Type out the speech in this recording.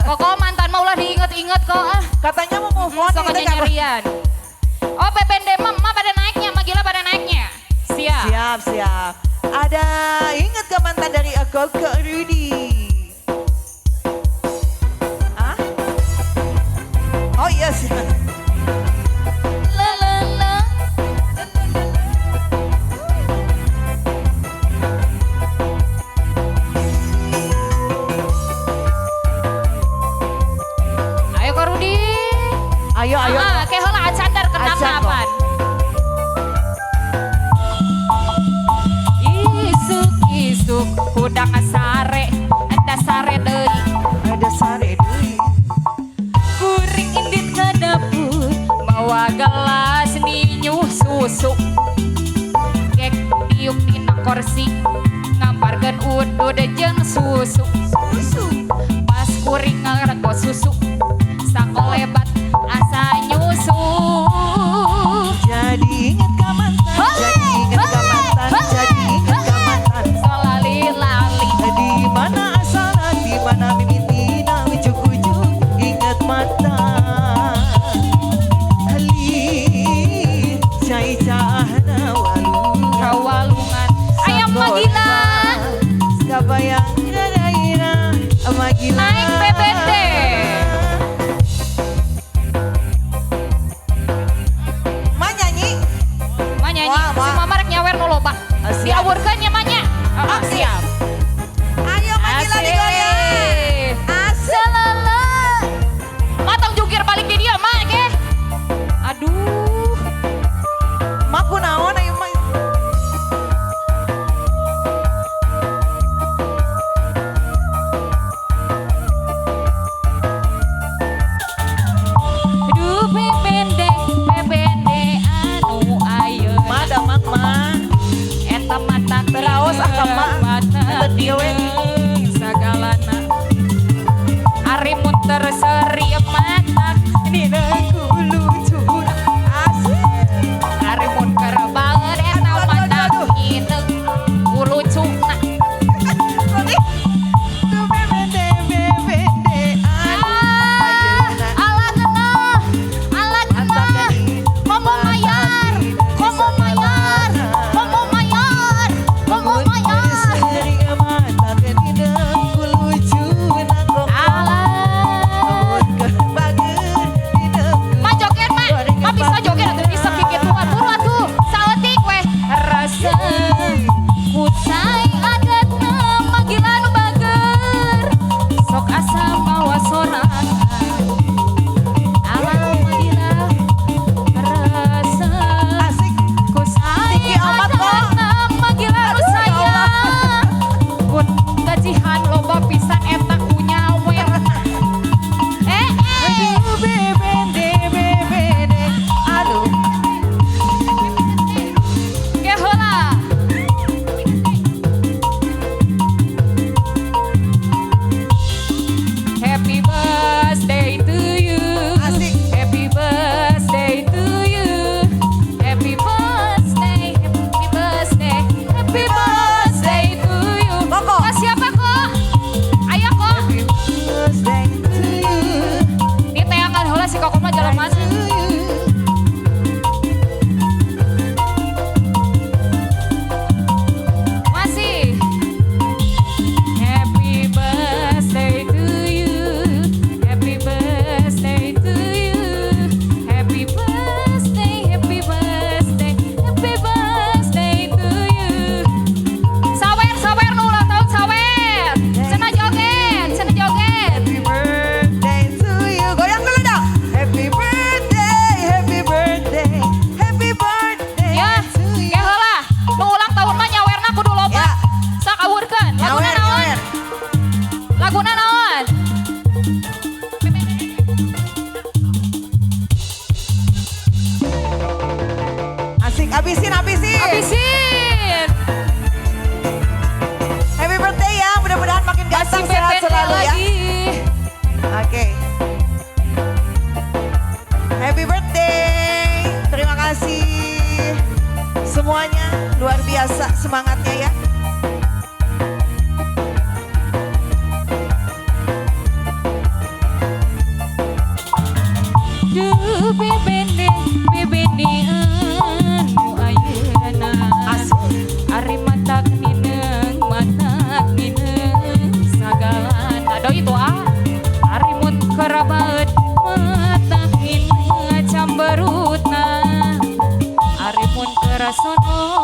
Koko mantan mah ulah diinget-inget kok ah. Katanya mau move on. Sok nyarian. Oh PPND mah pada naiknya, Magila pada naiknya. Siap. Siap, siap. Ada inget ke mantan dari Koko Rudy? Hah? Oh iya siap. La la la. Ayo Kak Rudy. Ayo, ayo. Kayak heula acandar kenapa apaan? Isuk-isuk hudang sare, ada sare deui. Ada sare deui. Kuring indit ka dapur, mawa gelas ninyuh susu. Kek diuk dina korsi, ngamparkeun udud jeung susu. Susu. Pas kuring ngaregot susu, sakolebat asa nyusu. Jadi inget ka mantan, jadi inget ka mantan, jadi inget ka mantan. Solali-lali. Di mana asalna, di mana mimitina, ujuk-ujuk inget mantan. Ali cai cahna walungan. Kawalungan. Ayam Magila. Kabayang raraira Magila. Naik PPT. Si mama rek nyawer nu loba. Diawurkeun nya mah nya. Siap. Ayo Magila digoyang. Asalala. Matang jungkir balik di dia mak ke. Aduh. Mak kunaon ayo mak. Aduh PPND, PPND anu ayeuna. Eta mata teraos ah ka mak. Eta dieu we. Sagalana. Ari muter seri mata dina kulucuna. Asik. Ari muter banget eta mata ineng kulucuna. Tuh PPND PPND anu ayeuna. Ala geunah, ala geunah. Komo mayar, komo mayar, komo mayar, komo mayar. Alah. Ma joget ma, ma bisa joget atuh bisa kikituan buru atuh saeutik weh. Rasa kucai adatna Magila nu bager. Sok asa mawa sorangan. Alah Magila rasa Asik. kusai Tinggi amat, kok. adatna Magila nu Aduh, ya sayang. Pun gajihan loba pisan eta ku nyawer. Eh eh. Aduh BBD BBD aduh. Ke heula. Happy birthday to you. Asik. Happy birthday to you. Happy birthday, happy birthday, happy birthday to you. Koko. Kak siapa kok? Ayo kok. Happy birthday to you. Ini teangan heula si Koko mah jalan mana? To you. Masih. Happy birthday to you. Happy birthday to you. Happy birthday, happy birthday, happy birthday to you. Sawer, sawer nu ulang tahun sawer. Cenah joget, cenah joget. Happy birthday to you. Goyang dulu dong. Happy birthday, happy birthday, happy birthday Ya, to you. ke heula. Nu ulang tahun mah nyawerna kudu loba. Ya. Sok awurkeun. Laguna Nyawer, naon? nyawer. Laguna naon? Asik, abisin, abisin. Habisin. Happy birthday ya, mudah-mudahan makin Masih ganteng sehat PPD selalu ya. lagi. Oke. Happy birthday. Terima kasih semuanya, luar biasa semangatnya ya. Sono.